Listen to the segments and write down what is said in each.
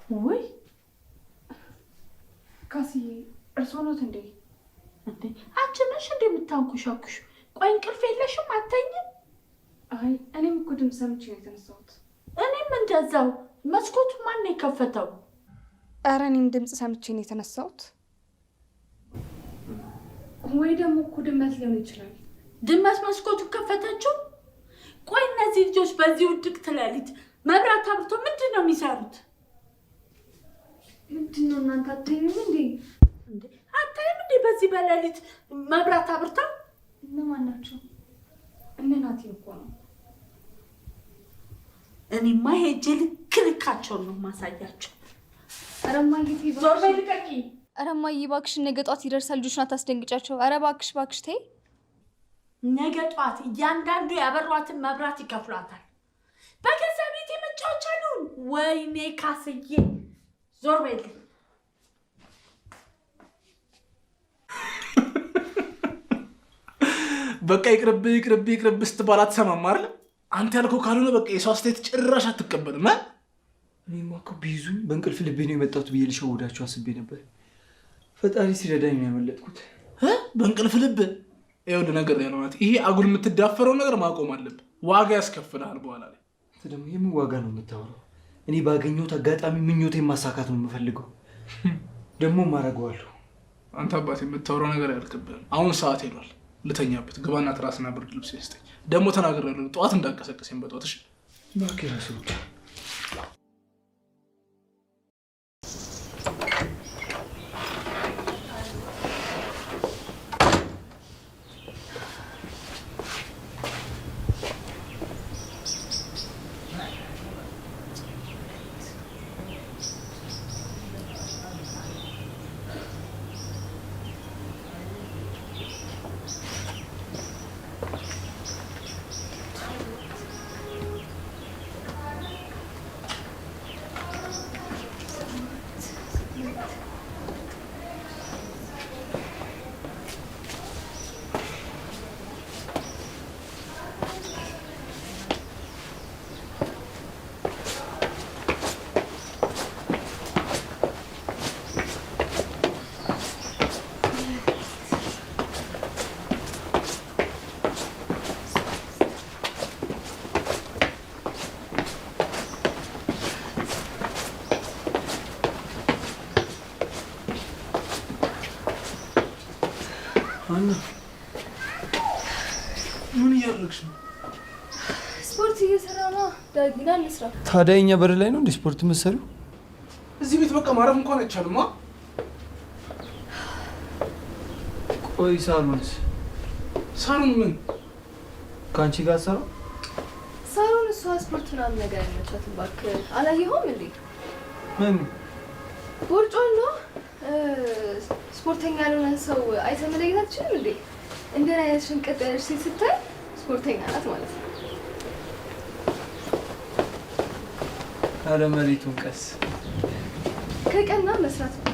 ውይ ካስዬ እርስዎ ኖት እንዴ? እንዴ አንቺ ነሽ እንዴ የምታንኩሻኩሽ? ቆይ እንቅልፍ የለሽም? አተኝም? አይ እኔም እኮ ድምፅ ሰምቼ ነው የተነሳሁት። እኔም እንደዛው። መስኮቱ ማን ነው የከፈተው? ኧረ እኔም ድምፅ ሰምቼ ነው የተነሳሁት። ወይ ደግሞ እኮ ድመት ሊሆን ይችላል። ድመት መስኮቱ ከፈተችው? ቆይ እነዚህ ልጆች በዚህ ውድቅት ሌሊት መብራት አብርቶ ምንድን ነው የሚሰሩት? ምንድን ነው እናንተ አታዩም እንዴ? አታይም እንዴ? በዚህ በሌሊት መብራት አብርተው እነማን ናቸው? እነ ናቲ እኮ ነው። እኔማ ሄጄ ልክ ልካቸውን ነው የማሳያቸው። ኧረ እማዬ ተይ ዞር በይ ልቀቂ። ኧረ እማዬ እባክሽን ነገ ጧት ይደርሳል። ልጆችን አታስደንግጫቸው። ኧረ እባክሽ እባክሽ ተይ። ነገ ጧት እያንዳንዱ ያበሯትን መብራት ይከፍሏታል። በገዛ ቤቴ መጫወቻ ልሁን? ወይኔ ካስዬ ዞር በይልኝ። በቃ ይቅርብ ይቅርብ ይቅርብ ስትባል አትሰማም አይደል? አንተ ያልከው ካልሆነ በቃ የሰው አስተያየት ጭራሽ አትቀበልም። እኔማ እኮ ቢይዙኝ በእንቅልፍ ልቤ ነው የመጣሁት ብዬ ልሸውዳቸው አስቤ ነበር። ፈጣሪ ሲረዳኝ ነው ያመለጥኩት። በእንቅልፍ ልብ? ይኸውልህ ነገር ያለው ናት። ይሄ አጉል የምትዳፈረው ነገር ማቆም አለብህ። ዋጋ ያስከፍልሃል በኋላ ላይ። አንተ ደግሞ የምን ዋጋ ነው የምታወራው? እኔ ባገኘሁት አጋጣሚ ምኞቴን ማሳካት ነው የምፈልገው። ደግሞ ማረገዋለሁ። አንተ አባቴ የምታወራው ነገር አያልቅብህም። አሁን ሰዓት ሄዷል። ልተኛበት። ግባና ትራስና ብርድ ልብስ ይስጠኝ። ደግሞ ተናግሬያለሁ፣ ጠዋት እንዳንቀሰቅሰኝ በጠዋት። እሺ እባክህ ራስህ ጉዳይ። ሀና ምን እያደረግሽ ነው? ስፖርት እየሰራ ነው። ዳጊና እንስራ። ታዲያ የኛ በር ላይ ነው እንደ ስፖርት የምትሰሪው? እዚህ ቤት በቃ ማረፍ እንኳን አይቻልም። ቆይ ሳሎንስ? ሳሎን ምን ከአንቺ ጋር ሰራው? ሳሎን እሷ ስፖርት ምናምን ነገር አይመቻትም። እባክህ አላየኸውም እንዴ? ምን ቦርጯን ነው። ስፖርተኛ ያልሆነን ሰው አይተህ መለየት አትችልም እንዴ? እንደኔ አይነት ሽንቅጥ ያለች ሴት ስታይ ስፖርተኛ ናት ማለት ነው። ኧረ መሬቱን ቀስ ከቀና መስራት ነው።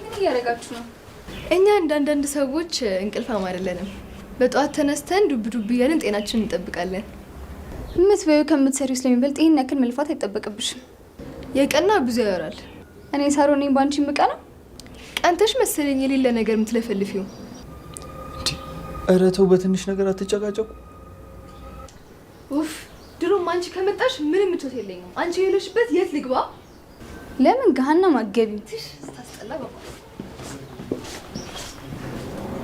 ምን እያደረጋችሁ ነው? እኛ እንዳንዳንድ ሰዎች እንቅልፋም አይደለንም። በጠዋት ተነስተን ዱብ ዱብ እያልን ጤናችንን እንጠብቃለን። የምትበይው ከምትሰሪው ስለሚበልጥ ይህን ያክል መልፋት አይጠበቅብሽም። የቀና ብዙ ያወራል። እኔ ሳሮን ነኝ ባንቺ የምቀና? ቀንተሽ መሰለኝ የሌለ ነገር የምትለፈልፊው። እንዴ ኧረ ተው፣ በትንሽ ነገር አትጨቃጨቁ። ኡፍ ድሮም አንቺ ከመጣሽ ምንም ምቾት የለኝም። አንቺ የሌለሽበት የት ልግባ? ለምን ገሃነም አትገቢም? ትሽ ስታስጠላ። በቃ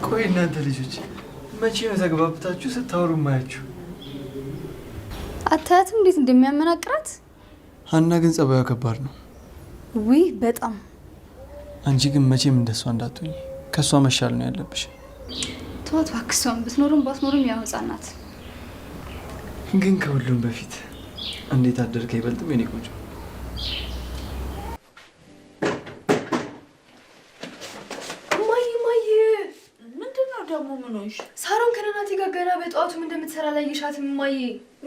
ቆይ እናንተ ልጆች መቼ ነው ተግባብታችሁ ስታወሩ ማያችሁ? አታያትም እንዴት እንደሚያመናቅራት? ሀና ግን ጸባዩ ከባድ ነው። ውይ በጣም። አንቺ ግን መቼም እንደሷ እንዳትሆኚ፣ ከሷ መሻል ነው ያለብሽ። ተዋት እባክህ፣ እሷን ብትኖርም ባትኖርም ያው ህፃን ናት። ግን ከሁሉም በፊት እንዴት አደርክ አይበልጥም የኔ ቆንጆ? እማዬ እማዬ፣ ምንድን ነው ደግሞ? ምን ሆንሽ? ሳሮን ከነናቴ ጋር ገና በጠዋቱ ምን እንደምትሰራ አላየሻትም እማዬ?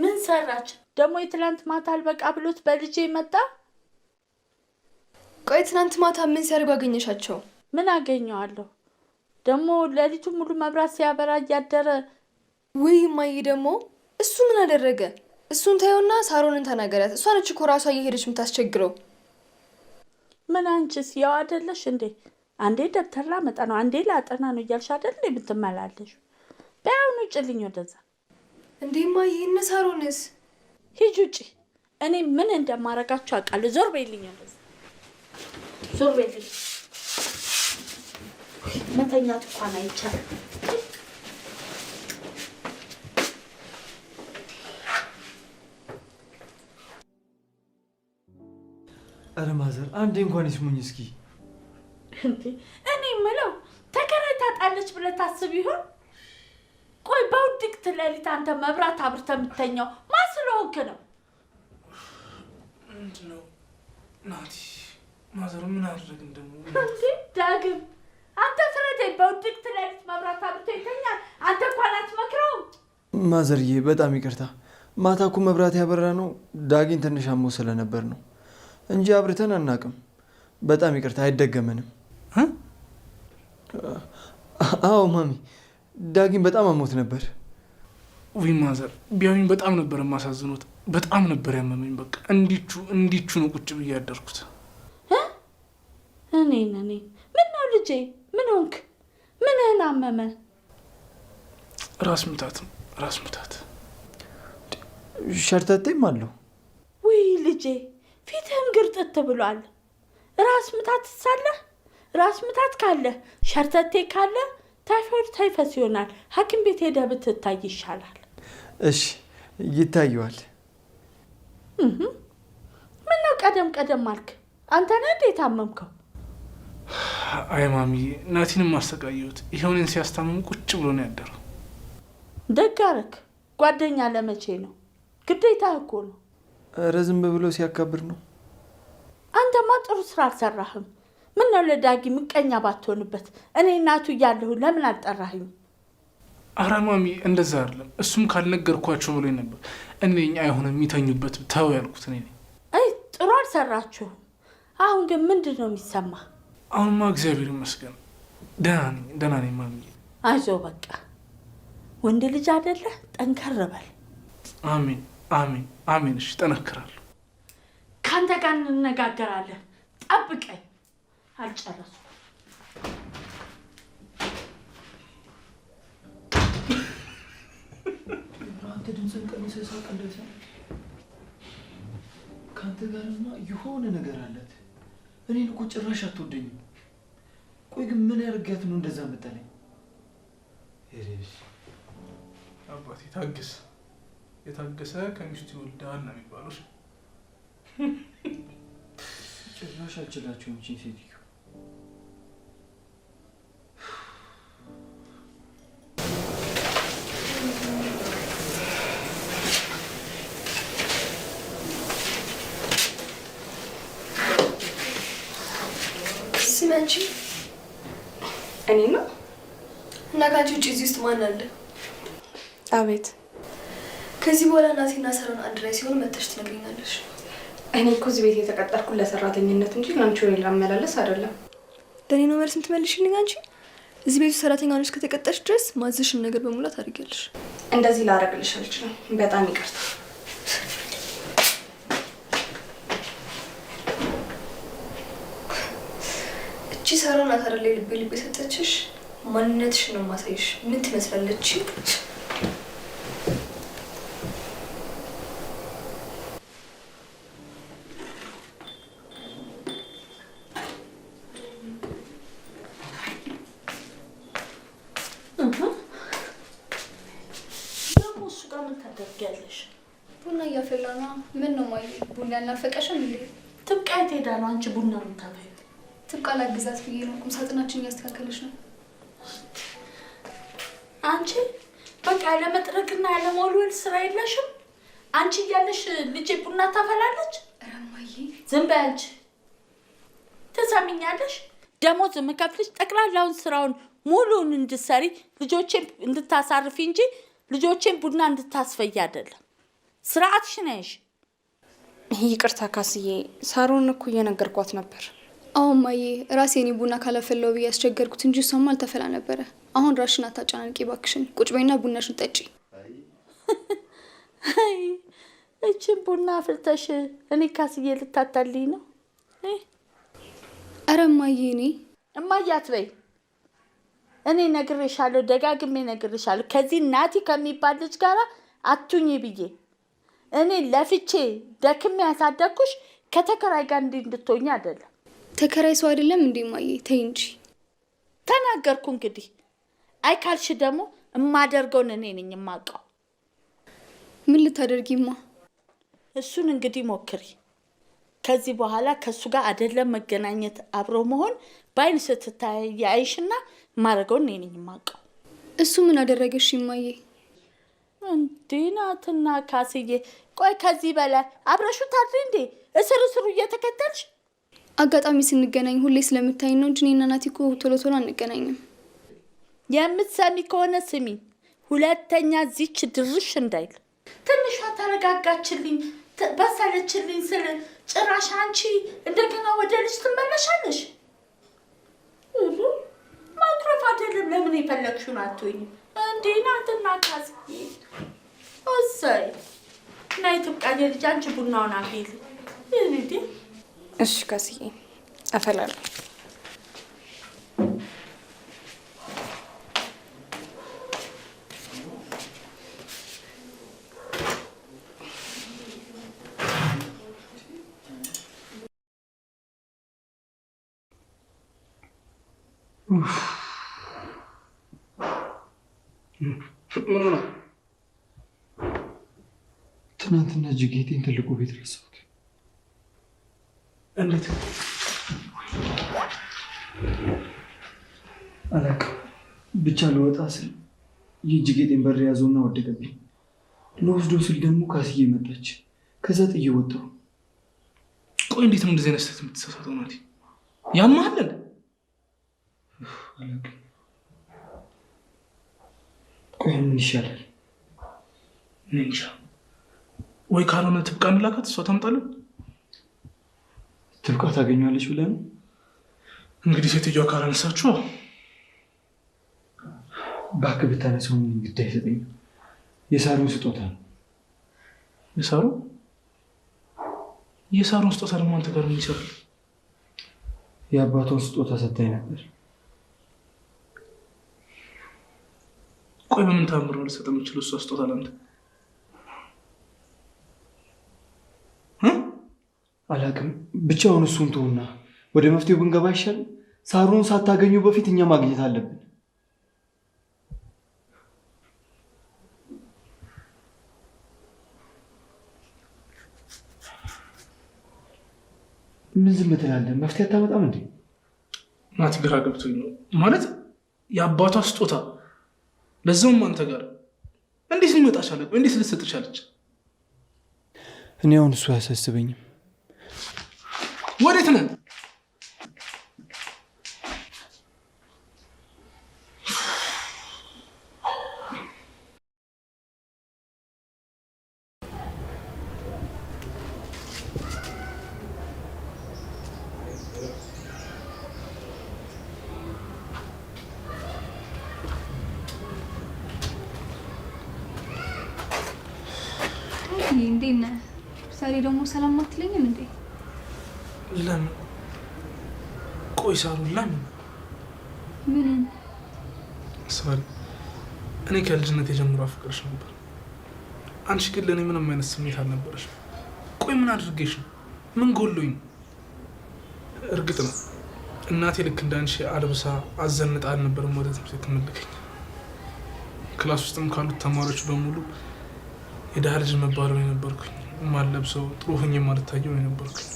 ምን ሰራች ደግሞ? የትላንት ማታ አልበቃ ብሎት በልጄ መጣ። ቆይ ትናንት ማታ ምን ሲያደርጉ አገኘሻቸው? ምን አገኘዋለሁ ደግሞ? ሌሊቱን ሙሉ መብራት ሲያበራ እያደረ። ውይ እማዬ ደግሞ እሱ ምን አደረገ? እሱን ታየውና ሳሮንን ተናገሪያት። እሷ ነች እኮ ራሷ እየሄደች የምታስቸግረው። ምን አንቺስ ያው አይደለሽ እንዴ? አንዴ ደብተር ላመጣ ነው አንዴ ላጠና ነው እያልሽ አይደል እንዴ የምትመላለሽ? በይ አሁን ውጭልኝ ወደዛ። እንዴ እማዬ፣ እነ ሳሮንስ? ሂጂ ውጪ። እኔ ምን እንደማረጋችሁ አውቃለሁ። ዞር በይልኝ ወደዛ፣ ዞር በይልኝ። መተኛት እንኳን አይቻልም። ኧረ ማዘር አንዴ እንኳን ይስሙኝ እስኪ። እንዴ እኔ የምለው ተከራይ ታጣለች ብለህ ታስብ ይሆን? ቆይ በውድቅት ሌሊት አንተ መብራት አብርተህ የምተኛው ማን ስለሆንክ ነው? ምንድን ነው ናቲ? ማዘር ምን አደረግን ደግሞ? እንዴ ዳግም አንተ ፍረደኝ። በውድቅት ሌሊት መብራት አብርቶ ይተኛል? አንተ እንኳን አትመክረውም? ማዘርዬ በጣም ይቅርታ። ማታ እኮ መብራት ያበራ ነው ዳጊን ትንሽ አሞ ስለነበር ነው እንጂ አብርተን አናውቅም። በጣም ይቅርታ፣ አይደገመንም። አዎ ማሚ፣ ዳጊን በጣም አሞት ነበር። ውይ ማዘር ቢያዩኝ በጣም ነበር የማሳዝኑት። በጣም ነበር ያመመኝ። በቃ እንዲቹ እንዲቹ ነው ቁጭ ብዬ ያደርኩት። እኔን እኔን ምን ነው ልጄ፣ ምን ሆንክ? ምንህን አመመ? ራስ ምታት፣ ራስ ምታት። ሸርተቴም አለው። ውይ ልጄ ፊትህም ግርጥት ብሏል። ራስ ምታት ሳለህ ራስ ምታት ካለ ሸርተቴ ካለ ታይፎይድ ታይፈስ ይሆናል። ሐኪም ቤት ሄደህ ብትታይ ይሻላል። እሺ ይታየዋል። ምነው ቀደም ቀደም አልክ? አንተ ነህ እንዴ የታመምከው? አይ ማሚዬ፣ ናቲንም አሰቃየሁት። ይኸው እኔን ሲያስታምም ቁጭ ብሎ ነው ያደረው። ደግ አደረክ። ጓደኛ ለመቼ ነው? ግዴታ እኮ ነው። ኧረ ዝም ብሎ ሲያካብር ነው። አንተማ ጥሩ ስራ አልሰራህም። ምነው ለዳጊ ምቀኛ ባትሆንበት? እኔ እናቱ እያለሁ ለምን አልጠራህኝ? ኧረ ማሚ እንደዛ አይደለም። እሱም ካልነገርኳቸው ብሎኝ ነበር። እኔ አይሆንም የሚተኙበት ተው ያልኩት እኔ ነኝ። አይ ጥሩ አልሰራችሁም። አሁን ግን ምንድን ነው የሚሰማ? አሁንማ እግዚአብሔር ይመስገን ደህና ነኝ፣ ደህና ነኝ ማሚ። አይዞህ በቃ ወንድ ልጅ አይደለ? ጠንከር በል። አሜን አሜን አሜን። እሺ ጠነክራለሁ። ከአንተ ጋር እንነጋገራለን። ጠብቀኝ። አልጨረስኩም። አንተ ድምፅህን ቀንሰህ ሳቅ እንዳይሰማ። ከአንተ ጋርማ የሆነ ነገር አላት። እኔን እኮ ጭራሽ አትወደኝም። ቆይ ግን ምን ያደርጋት ነው እንደዛ መጠለኝ? አባቴ ታገስ። የታገሰ ከሚስቱ ይወልዳል ነው የሚባለው። ጭራሽ አልችላቸውም ይህቺን ሴትዮ። ስሚ አንቺ። እኔ ነው እና ከአንቺ ውጭ እዚህ ውስጥ ማን አለ? አቤት። ከዚህ በኋላ ናቲና ሳሮን አንድ ላይ ሲሆኑ መተሽ ትነግሪኛለሽ። እኔ እኮ እዚህ ቤት የተቀጠርኩት ለሰራተኝነት እንጂ ለአንቺ ወሬ ላመላለስ አይደለም። ለእኔ ነው መልስ የምትመልሽልኝ አንቺ? እዚህ ቤቱ ሰራተኛ ሆነሽ ከተቀጠርሽ ድረስ ማዘሽን ነገር በሙላ ታደርጊያለሽ። እንደዚህ ላደርግልሽ አልችልም። በጣም ይቅርታ። እቺ ሳሮን ናት አይደል ልቤ ልቤ የሰጠችሽ? ማንነትሽን ነው የማሳይሽ። ምን ትመስላለች? ደግሞ እሱ ጋር ምን ታደርጊያለሽ? ቡና እያፈላ ነው። ምን ነው ማየ፣ ቡና ያልናፈቀሽም እንዴ? ትብቃ የት ሄዳ ነው አንቺ ቡና የምታፈይው? ትብቃ ላግዛት ብዬ ነው። ቁም ሳጥናችን እያስተካከለች ነው። አንቺ በቃ ያለመጥረግና ያለመወልወል ስራ የለሽም። አንቺ እያለሽ ልጄ ቡና ታፈላለች። ኧረ እማዬ ዝም በይ አንቺ። ትሰሚኛለሽ? ደሞዝ የምከፍልሽ ጠቅላላውን ስራውን ሙሉውን እንድትሰሪ ልጆቼን እንድታሳርፊ እንጂ ልጆቼን ቡና እንድታስፈይ አይደለም። ስርዓትሽን ያዥ። ይቅርታ ካስዬ፣ ሳሮን እኮ እየነገርኳት ነበር። አዎ እማዬ፣ ራሴ እኔ ቡና ካላፈላው ብዬ ያስቸገርኩት እንጂ እሷማ አልተፈላ ነበረ። አሁን ራስሽን አታጨናንቂ እባክሽን። ቁጭ በይና ቡናሽን ጠጪ። አይ እችን ቡና አፍልተሽ እኔ ካስዬ ልታታልኝ ነው? ኧረ እማዬ፣ እኔ እማዬ አትበይ። እኔ ነግሬሻለሁ፣ ደጋግሜ ነግሬሻለሁ። ከዚህ ናቲ ከሚባል ልጅ ጋር አቱኝ ብዬ እኔ ለፍቼ ደክሜ ያሳደግኩሽ ከተከራይ ጋር እንዲህ እንድትሆኝ አይደለም። ተከራይ ሰው አይደለም እንዴ እማዬ? ተይ እንጂ። ተናገርኩ እንግዲህ። አይ ካልሽ ደግሞ እማደርገውን እኔ ነኝ የማውቀው። ምን ልታደርጊማ? እሱን እንግዲህ ሞክሪ። ከዚህ በኋላ ከእሱ ጋር አይደለም መገናኘት፣ አብሮ መሆን በአይን ስትታይ አይሽና የማደርገውን እኔ ነኝ የማውቀው። እሱ ምን አደረገሽ እማዬ? እንዴ ናትና ካስዬ፣ ቆይ ከዚህ በላይ አብረሹ ታድሪ እንዴ? እስር እስሩ እየተከተልሽ አጋጣሚ ስንገናኝ ሁሌ ስለምታይ ነው እንጂ እኔና ናቲ እኮ ቶሎ ቶሎ አንገናኝም። የምትሰሚ ከሆነ ስሚ፣ ሁለተኛ ዚች ድርሽ እንዳይል። ትንሿ ተረጋጋችልኝ በሰለችልኝ ስል ጭራሽ አንቺ እንደገና ወደ ልጅ ትመለሻለሽ። ማኩረፍ አይደለም። ለምን የፈለግሽውን አትሆኝም እንዴ? ናትና ካስዬ፣ እሰይ ናይ ትብቃኝ ልጅ። አንቺ ቡናውን አፍይልኝ። እንዴ እሺ ካስዬ፣ አፈላለሁ። ምን ሆነ? ትናንትና ጅጌቴን ትልቁ ቤት ረሳሁት። እንዴት? አላውቅም። ብቻ ልወጣ ስል የእጅ ጌጤን በር ያዘውና ወደቀብኝ። ልወስዶ ስል ደግሞ ካስዬ መጣች። ከዛ ጥዬ ወጣሁ። ቆይ እንዴት ነው እንደዚህ አይነት ስህተት የምትሳሳተው? ናቲ ያማሃል? አላውቅም። ቆይ ምን ይሻላል? እኔ እንጃ። ወይ ካልሆነ ትብቃ እንላካት፣ እሷ ታምጣለን። ትብቃ ታገኘዋለች ብለህ ነው? እንግዲህ ሴትዮዋ ካላነሳችሁ እባክህ ብታነሳው ምን ግድ አይሰጠኝም። የሳሩን ስጦታ ነው። የሳሩ የሳሩን ስጦታ ደግሞ አንተ ጋር ምን ይሰራል? የአባቷን ስጦታ ሰታኝ ነበር። ቆይ በምን ታምር ነው ልትሰጥ የምችለው እሷ ስጦታ ለአንተ? አላውቅም። ብቻውን እሱን ተውና ወደ መፍትሄው ብንገባ አይሻልም? ሳሩን ሳታገኙ በፊት እኛ ማግኘት አለብን። ምን ዝም ትላለህ? መፍትሄ አታመጣም እንዴ? ናቲ ግራ ገብቶኝ ነው ማለት የአባቷ ስጦታ ለዛውም አንተ ጋር እንዴት ሊመጣ ቻለ? እንዴት ልትሰጥ ቻለች? እኔ አሁን እሱ አያሳስበኝም። ወዴት ነህ? እንዴት ነህ? ዛሬ ደግሞ ሰላም አትለኝም እንዴ? ለምን? ቆይ ሳሩ፣ ለምን? ምኑን? ሳሪ፣ እኔ ከልጅነት የጀምሮ አፍቅርሽ ነበር። አንቺ ግን ለእኔ ምንም አይነት ስሜት አልነበረሽም። ቆይ ምን አድርጌሽ ነው? ምን ጎሎኝ ነው? እርግጥ ነው እናቴ ልክ እንዳንቺ አልብሳ አዘንጣ አልነበረም ወደ ትምህርት ቤት የምትልከኝ። class ውስጥም ካሉት ተማሪዎች በሙሉ የድሃ ልጅ መባለው የነበርኩኝ፣ የማልለብሰው ጥሩ ሆኜ የማልታየው የነበርኩኝ።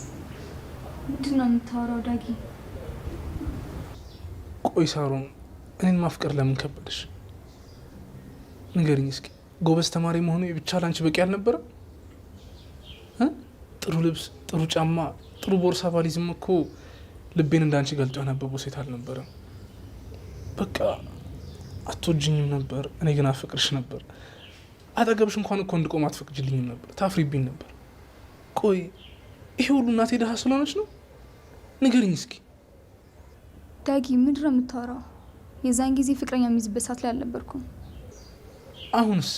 ምንድን ነው የምታወራው ዳጊ? ቆይ ሳሮን፣ እኔን ማፍቀር ለምን ከበደሽ? ንገሪኝ እስኪ። ጎበዝ ተማሪ መሆኑ ብቻ ላንቺ በቂ አልነበረም? ጥሩ ልብስ፣ ጥሩ ጫማ፣ ጥሩ ቦርሳ ባሊዝም እኮ ልቤን እንዳንቺ ገልጦ ያነበበው ሴት አልነበረም። በቃ አትወጂኝም ነበር፣ እኔ ግን አፈቅርሽ ነበር። አጠገብሽ እንኳን እኮ እንድቆም አትፈቅጂልኝም ነበር፣ ታፍሪብኝ ነበር። ቆይ ይሄ ሁሉ እናቴ ድሃ ስለሆነች ነው? ንገሪኝ እስኪ ዳጊ። ምንድን ነው የምታወራው? የዛን ጊዜ ፍቅረኛ የሚይዝበት ሰዓት ላይ አልነበርኩም። አሁንስ?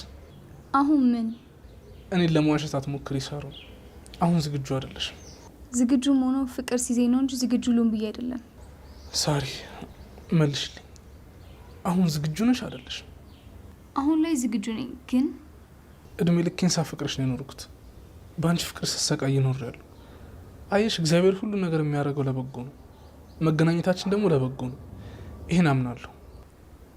አሁን ምን? እኔን ለመዋሸት አትሞክሪ ሳሮ። አሁን ዝግጁ አይደለሽም። ዝግጁ ሆኖ ፍቅር ሲዜ ነው እንጂ ዝግጁ ልሁን ብዬ አይደለም። ሳሪ መልሽልኝ፣ አሁን ዝግጁ ነሽ አይደለሽም? አሁን ላይ ዝግጁ ነኝ፣ ግን እድሜ ልኬን ሳፈቅርሽ ነው የኖርኩት። በአንቺ ፍቅር ስሰቃይ እኖራለሁ። አየሽ፣ እግዚአብሔር ሁሉ ነገር የሚያደርገው ለበጎ ነው። መገናኘታችን ደግሞ ለበጎ ነው። ይህን አምናለሁ።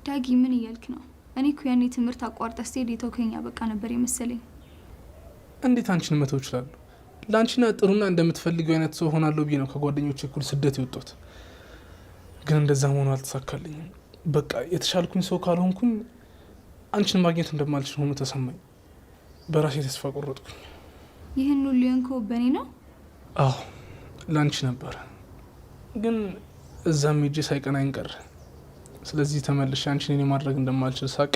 ዳጊ ምን እያልክ ነው? እኔ እኮ ያኔ ትምህርት አቋርጠህ ስትሄድ የተውከኝ በቃ ነበር የመሰለኝ። እንዴት አንቺን መተው እችላለሁ? ለአንቺና ጥሩና እንደምትፈልጊው አይነት ሰው ሆናለሁ ብዬ ነው ከጓደኞች እኩል ስደት የወጣሁት። ግን እንደዛ መሆኑ አልተሳካልኝም። በቃ የተሻልኩኝ ሰው ካልሆንኩኝ አንቺን ማግኘት እንደማልችል ሆኖ ተሰማኝ። በራሴ ተስፋ ቆረጥኩኝ። ይህን ሁሉ የሆንከው በእኔ ነው? አዎ ለአንቺ ነበረ፣ ግን እዛም ሄጄ ሳይቀናኝ ቀረ። ስለዚህ ተመልሼ አንቺን እኔ ማድረግ እንደማልችል ሳቅ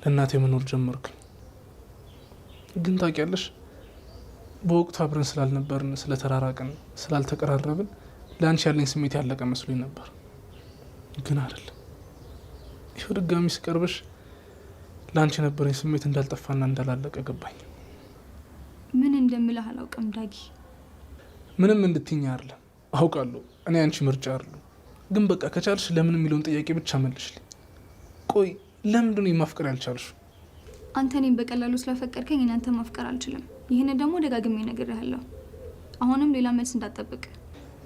ለእናቴ መኖር ጀመርኩኝ። ግን ታውቂያለሽ፣ በወቅቱ አብረን ስላልነበርን፣ ስለተራራቅን፣ ስላልተቀራረብን ለአንቺ ያለኝ ስሜት ያለቀ መስሎኝ ነበር። ግን አይደለም። ይኸው ድጋሚ ስቀርብሽ ለአንቺ የነበረኝ ስሜት እንዳልጠፋና እንዳላለቀ ገባኝ። ምን እንደምልህ አላውቅም ዳጊ። ምንም እንድትይኝ አይደለም፣ አውቃለሁ እኔ አንቺ ምርጫ አይደለሁ። ግን በቃ ከቻልሽ ለምን የሚለውን ጥያቄ ብቻ መልሽልኝ። ቆይ ለምንድን ነው የማፍቀር ያልቻልሽው? አንተ እኔን በቀላሉ ስላፈቀርከኝ እኔ አንተን ማፍቀር አልችልም። ይህን ደግሞ ደጋግሜ እነግርሃለሁ። አሁንም ሌላ መልስ እንዳትጠብቅ።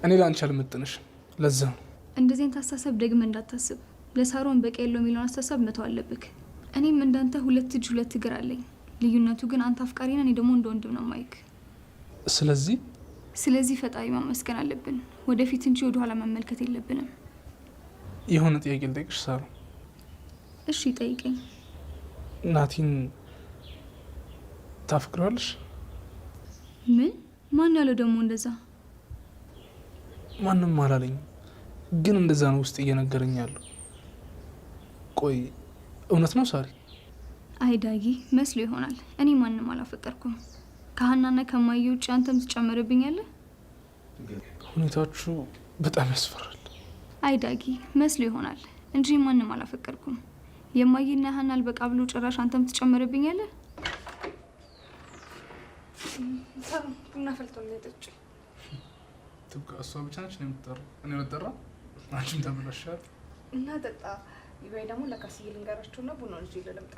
እኔ ለአንቺ አልመጥንሽም፣ ለዛ ነው። እንደዚህ አይነት አስተሳሰብ ደግመህ እንዳታስብ። ለሳሮን በቂ ያለው የሚለውን አስተሳሰብ መተው አለብህ። እኔም እንዳንተ ሁለት እጅ ሁለት እግር አለኝ። ልዩነቱ ግን አንተ አፍቃሪ ነህ፣ እኔ ደግሞ እንደ ወንድም ነው ማይክ። ስለዚህ ስለዚህ ፈጣሪ ማመስገን አለብን። ወደፊት እንጂ ወደኋላ መመልከት የለብንም። የሆነ ጥያቄ ልጠይቅሽ ሳሮ። እሺ ጠይቀኝ። ናቲን ታፈቅሪዋለሽ? ምን? ማን ያለው ደግሞ እንደዛ? ማንም አላለኝም፣ ግን እንደዛ ነው ውስጥ እየነገረኝ ያለው። ቆይ እውነት ነው ሳሪ? አይ ዳጊ መስሎ ይሆናል። እኔ ማንም አላፈቀርኩም። ከሀናና ከማየ ውጭ አንተም ትጨምርብኛለህ? ሁኔታችሁ በጣም ያስፈራል። አይ ዳጊ መስሎ ይሆናል እንጂ ማንም አላፈቀርኩም። የማየና ሀና አልበቃ ብሎ ጭራሽ አንተም ትጨምርብኛለህ? ቡና ፈልቶ ጠጪ። ትብቃ። እሷ ብቻ ነች ነው የምትጠራው፣ እኔ አልጠራም። አንቺም ተብለሻል። እና ጠጣ። ወይ ደግሞ ለካስዬ ልንገራቸውና ቡናውን ይዤ ልምጣ።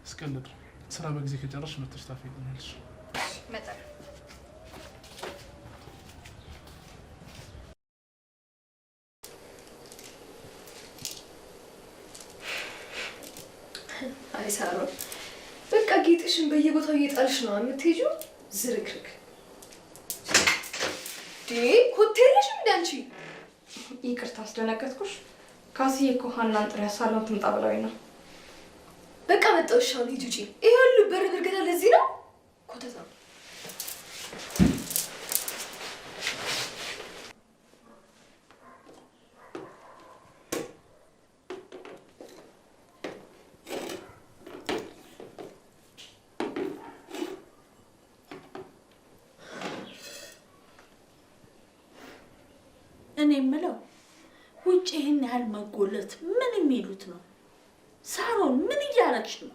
እስቀልድ። ስራ በጊዜ ከጨረስሽ መተሽ ታፈይኛለሽ። እመጣለሁ። አይ ሳሮን፣ በቃ ጌጥሽን በየቦታው እየጣልሽ ነው የምትሄጂው። ዝርክርክ ኮቴ የለሽም እንደ አንቺ። ይቅርታ አስደነገጥኩሽ። ካስዬ እኮ ሀናን ጥሪያት ሳሎን ትምጣ ብለውኝ ነው። በቃ መጣሁ። እሺ አሁን ሂጂ ውጪ። ይሄ ሁሉ በር ብርገዳ ለዚህ ነው? ኮተታ እኔ የምለው ውጭ ይህን ያህል መጎለት ምን የሚሉት ነው? ሳሮን ምን እያረግሽ ነው?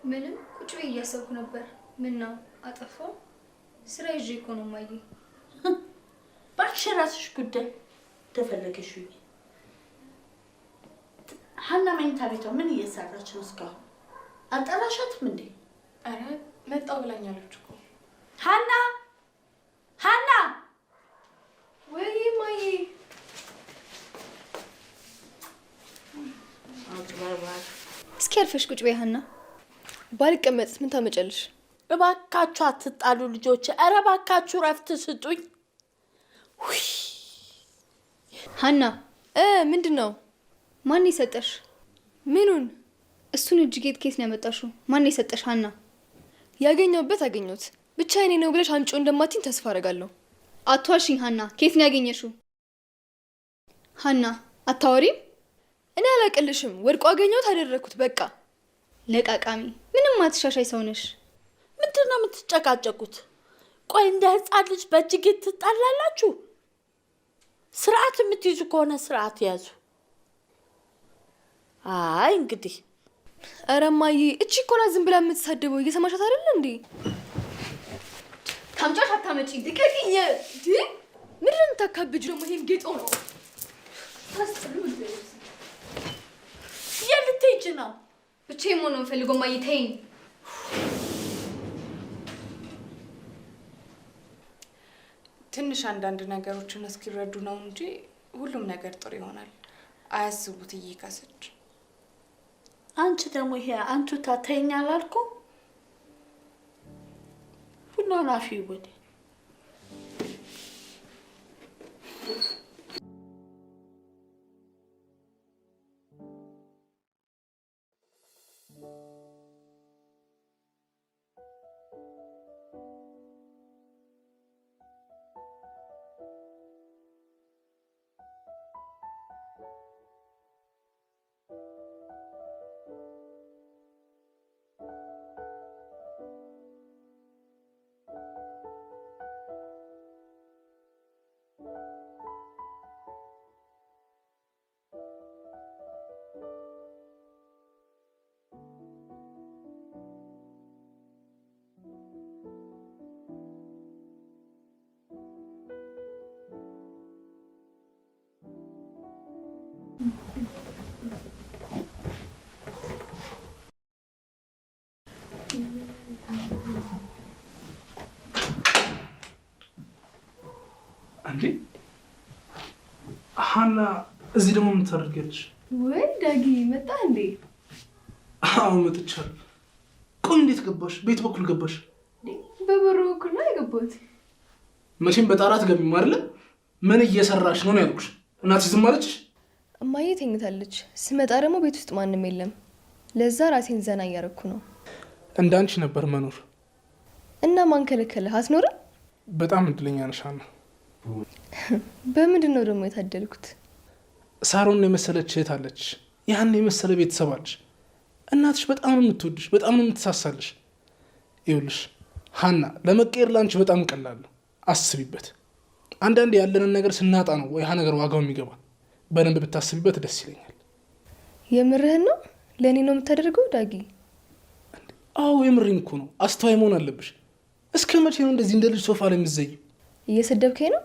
ምንም ቁጭ ብዬ እያሰብኩ ነበር። ምን ነው አጠፋው? ስራ ይዤ እኮ ነው እማዬ። እባክሽ የራስሽ ጉዳይ ተፈለገሽ። ሀና መኝታ ቤቷ ምን እየሰራች ነው እስካሁን? አልጠራሻትም እንዴ? ኧረ መጣሁ ብላኛለች እኮ። ሀና ሀና! ወይ እማዬ። እስኪ አርፈሽ ቁጭ በይ ሀና። ባልቀመጥስ ምን ታመጫለሽ? እባካችሁ አትጣሉ ልጆች። ኧረ እባካችሁ እረፍት ስጡኝ። ሀና ምንድን ነው? ማን የሰጠሽ? ምኑን? እሱን እጅ ጌጥ ኬት ነው ያመጣሽው? ማን የሰጠሽ ሀና? ያገኘሁበት አገኘሁት። ብቻ የኔ ነው ብለሽ አምጪው እንደማትይኝ ተስፋ አደርጋለሁ። አትዋሽኝ ሀና። ኬት ነው ያገኘሽው? ሀና አታወሪም? እኔ አላቅልሽም። ወድቆ አገኘሁት አደረግኩት። በቃ ለቃቃሚ፣ ምንም አትሻሻይ ሰው ነሽ። ምንድን ነው የምትጨቃጨቁት? ቆይ እንደ ሕፃን ልጅ በእጅ ጌጥ ትጣላላችሁ? ስርዓት የምትይዙ ከሆነ ስርዓት ያዙ። አይ እንግዲህ ኧረ እማዬ እቺ እኮ ናት ዝም ብላ የምትሳደበው። እየሰማሻት አይደል እንዴ? ታምጫሽ አታመጪ። ልቀቂኝ! ምንድን ነው የምታካብጂው ደግሞ? ይሄም ጌጦ ነው። የት ልትሄጂ ነው? ብቻዬን መሆን ነው የምፈልገው እማዬ ተይኝ። ትንሽ አንዳንድ ነገሮችን እስኪረዱ ነው እንጂ ሁሉም ነገር ጥሩ ይሆናል። አያስቡት እየካሰች። አንቺ ደግሞ ይሄ አንቱታ ተይኝ አላልኩም? ቡናውን አፍዪው ወዲያ። እንዴ ሀና፣ እዚህ ደግሞ ምን ታደርጊያለሽ? ወይ ዳጊ መጣ እንዴ? አዎ መጥቻለሁ። ቆይ እንዴት ገባሽ? ቤት በኩል ገባሽ? በበሩ በኩል ነው የገባሁት። መቼም በጣራ አትገቢም አይደለ? ምን እየሰራሽ ነው ነው ያልኩሽ። እናትሽ ዝም አለችሽ? እማዬ ተኝታለች። ስመጣ ደግሞ ቤት ውስጥ ማንም የለም። ለዛ ራሴን ዘና እያደረኩ ነው። እንዳንቺ ነበር መኖር። እና ማን ከለከለህ? አትኖርም? በጣም እድለኛ ነሽ ሀና። በምንድን ነው ደግሞ የታደልኩት? ሳሮን የመሰለች እህት አለች። ያን የመሰለ ቤተሰብ አለች። እናትሽ በጣም ነው የምትወድሽ፣ በጣም ነው የምትሳሳልሽ። ይኸውልሽ ሀና፣ ለመቀየር ላንቺ በጣም ቀላል ነው። አስቢበት። አንዳንዴ ያለንን ነገር ስናጣ ነው ያ ነገር ዋጋው የሚገባ። በደንብ ብታስቢበት ደስ ይለኛል። የምርህን ነው? ለእኔ ነው የምታደርገው ዳጊ? አዎ የምሬን እኮ ነው። አስተዋይ መሆን አለብሽ። እስከ መቼ ነው እንደዚህ እንደ ልጅ ሶፋ ላይ የምትዘይው? እየሰደብከኝ ነው?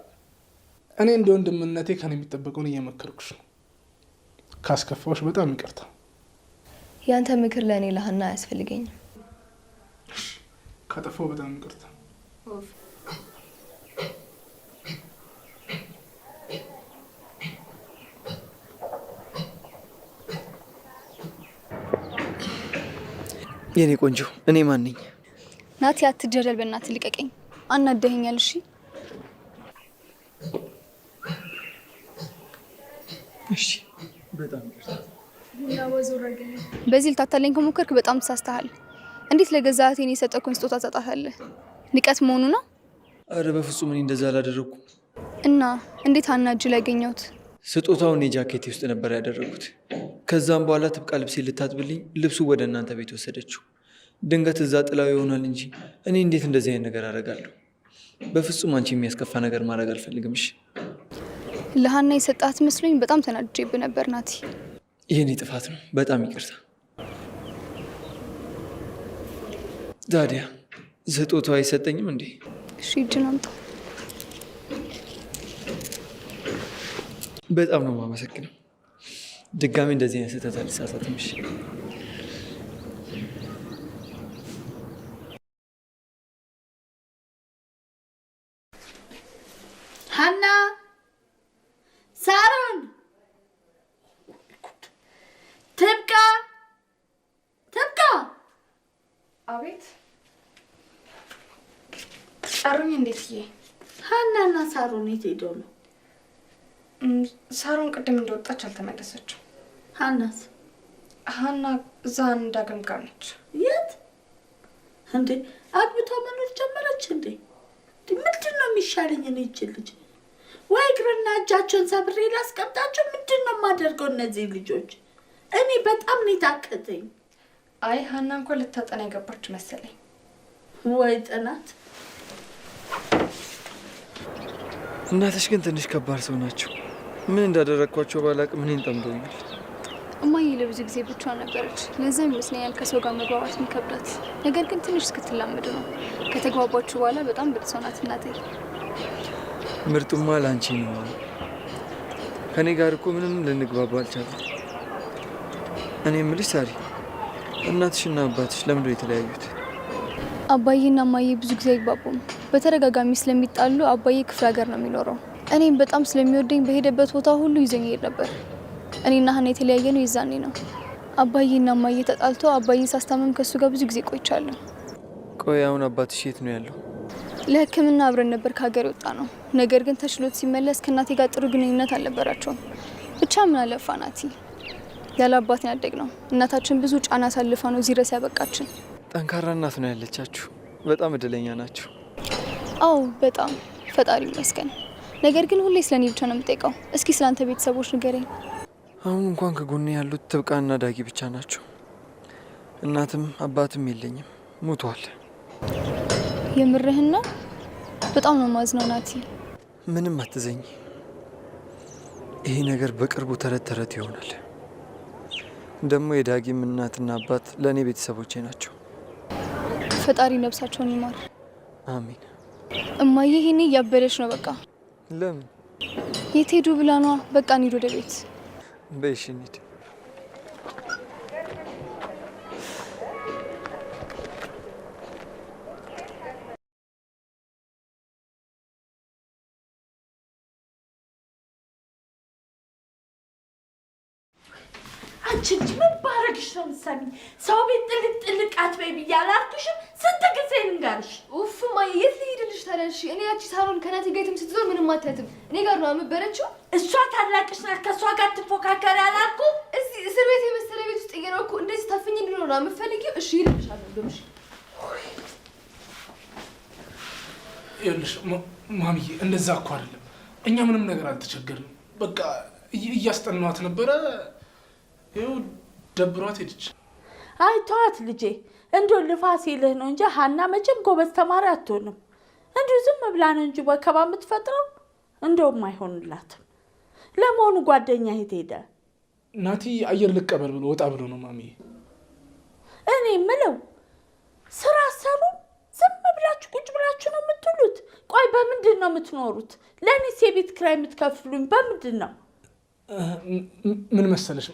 እኔ እንደ ወንድምነቴ ከኔ የሚጠበቀውን እየመከርኩሽ ነው። ካስከፋዎች በጣም ይቅርታ። ያንተ ምክር ለእኔ ለሀና አያስፈልገኝም። ካጠፋው በጣም ይቅርታ። የኔ ቆንጆ፣ እኔ ማን ነኝ? ናቲ አትጀረል፣ በእናትህ ልቀቀኝ። አናደኸኛል። እሺ እሺ፣ በጣም ይቅርታ። በዚህ ልታታለኝ ከሞከርክ በጣም ተሳስተሃል። እንዴት ለገዛ እህቴ እኔ የሰጠኩን ስጦታ ታጣታለህ? ንቀት መሆኑ ነው። አረ በፍጹም እኔ እንደዛ አላደረኩም። እና እንዴት ሀና እጅ ላይ ያገኘሁት? ስጦታውን የጃኬቴ ውስጥ ነበር ያደረጉት። ከዛም በኋላ ትብቃ ልብሴ ልታጥብልኝ ልብሱ ወደ እናንተ ቤት ወሰደችው። ድንገት እዛ ጥላው ይሆናል እንጂ እኔ እንዴት እንደዚህ አይነት ነገር አደርጋለሁ? በፍጹም አንቺ የሚያስከፋ ነገር ማድረግ አልፈልግም። እሺ ለሀና የሰጣት መስሎኝ በጣም ተናድጄብህ ነበር ናቲ። የኔ ጥፋት ነው። በጣም ይቅርታ። ታዲያ ስጦታው አይሰጠኝም እንዴ? እሺ እጅን አምጣ። በጣም ነው የማመሰግነው። ድጋሚ እንደዚህ አይነት ስህተት አልሳሳትም። እሺ ሀና፣ ሳሮን፣ ትብቃ፣ ትብቃ። አቤት። ጠሩኝ? እንዴትዬ? ሀናና ሳሮን የት ሄደው ነው? ሳሮን ቅድም እንደወጣች አልተመለሰችም። ሀናስ? ሀና እዛ እንዳግም ጋር ነች። የት እንዴ? አግብታ መኖር ጀመረች እንዴ? ምንድን ነው የሚሻለኝ? እኔ ይህች ልጅ ወይ እግርና እጃቸውን ሰብሬ ላስቀምጣቸው? ምንድን ነው የማደርገው? እነዚህ ልጆች እኔ በጣም ነው የታከተኝ። አይ ሀና እንኳን ልታጠና የገባች መሰለኝ። ወይ ጥናት። እናትሽ ግን ትንሽ ከባድ ሰው ናቸው። ምን እንዳደረግኳቸው ባላቅም እኔን ጠምደውኛል። እማዬ ለብዙ ጊዜ ብቻዋን ነበረች። ለዛም ይመስለኛል ከሰው ጋር መግባባት የሚከብዳት። ነገር ግን ትንሽ እስክትላመድ ነው። ከተግባባችሁ በኋላ በጣም ብልጥ ሰው ናት እናቴ። ምርጡማ ላንቺ ነው። ከኔ ጋር እኮ ምንም ልንግባባ አልቻለም። እኔ የምልሽ ሳሪ፣ እናትሽና አባትሽ ለምንድን ነው የተለያዩት? አባዬና እማዬ ብዙ ጊዜ አይግባቡም። በተደጋጋሚ ስለሚጣሉ አባዬ ክፍለ ሀገር ነው የሚኖረው። እኔም በጣም ስለሚወደኝ በሄደበት ቦታ ሁሉ ይዞኝ ይሄድ ነበር። እኔና ሀና የተለያየ ነው የዛኔ ነው። አባዬና እማዬ ተጣልቶ አባዬ ሳስታመም ከእሱ ጋር ብዙ ጊዜ ቆይቻለሁ። ቆይ አሁን አባትሽ የት ነው ያለው? ለሕክምና አብረን ነበር ከሀገር የወጣ ነው። ነገር ግን ተሽሎት ሲመለስ ከእናቴ ጋር ጥሩ ግንኙነት አልነበራቸውም። ብቻ ምን አለፋ ናቲ፣ ያለ አባት ነው ያደግነው። እናታችን ብዙ ጫና አሳልፋ ነው እዚህ ድረስ ያበቃችን። ጠንካራ እናት ነው ያለቻችሁ። በጣም እድለኛ ናችሁ። አዎ በጣም ፈጣሪ ይመስገን። ነገር ግን ሁሌ ስለኔ ብቻ ነው የምጠይቀው። እስኪ ስለአንተ ቤተሰቦች ንገረኝ። አሁን እንኳን ከጎኔ ያሉት ትብቃና ዳጊ ብቻ ናቸው። እናትም አባትም የለኝም፣ ሞተዋል። የምርህን ነው? በጣም ነው ማዝነው ናቲ። ምንም አትዘኝ። ይሄ ነገር በቅርቡ ተረት ተረት ይሆናል። ደግሞ የዳጊም እናትና አባት ለእኔ ቤተሰቦቼ ናቸው። ፈጣሪ ነፍሳቸውን ይማር። አሚን። እማዬ ይሄኔ እያበደች ነው። በቃ ለምን? የት ሄዱ ብላ ነዋ። በቃ እንሂድ ወደ ቤት። በይ እሺ እንሂድ። አንቺ ልጅ ምን ባረግሽ ነው የምትሰሚኝ? ሰው ቤት ጥልቅ ጥልቅ አትበይ ብዬ አላልኩሽም? ስንት ጊዜ ልንገርሽ? ኡፍ እማዬ፣ የት ልሂድልሽ ታዲያ? እሺ እኔ ያቺ ሳሮን ከናቲ ጋር የትም ስትዞር ምንም አታያትም። እኔ ጋር ነው የምበረችው። እሷ ታላቅሽ ናት፣ ከእሷ ጋር ትፎካከሪ አላልኩም? እዚህ እስር ቤት የመሰለ ቤት ውስጥ እየኖርኩ እንደዚህ ታፍኝ እንድኖር ነው የምትፈልጊው? እሺ ይልልሻለሁ። እንደውም እሺ ይኸውልሽ ማሚዬ፣ እንደዛ እኮ አይደለም። እኛ ምንም ነገር አልተቸገርንም። በቃ እያስጠናኋት ነበረ፣ ይኸው ደብሯት ሄደች። አይ ተዋት ልጄ፣ እንዲሁ ልፋ ሲልህ ነው እንጂ ሀና መቼም ጎበዝ ተማሪ አትሆንም። እንዲሁ ዝም ብላ ነው እንጂ ወከባ የምትፈጥረው፣ እንደውም አይሆንላትም። ለመሆኑ ጓደኛ የት ሄደ? ናቲ አየር ልቀበል ብሎ ወጣ ብሎ ነው ማሚዬ። እኔ ምለው ስራ ሰሩ፣ ዝም ብላችሁ ቁጭ ብላችሁ ነው የምትውሉት? ቆይ በምንድን ነው የምትኖሩት? ለእኔስ የቤት ኪራይ የምትከፍሉኝ በምንድን ነው? ምን መሰለሽ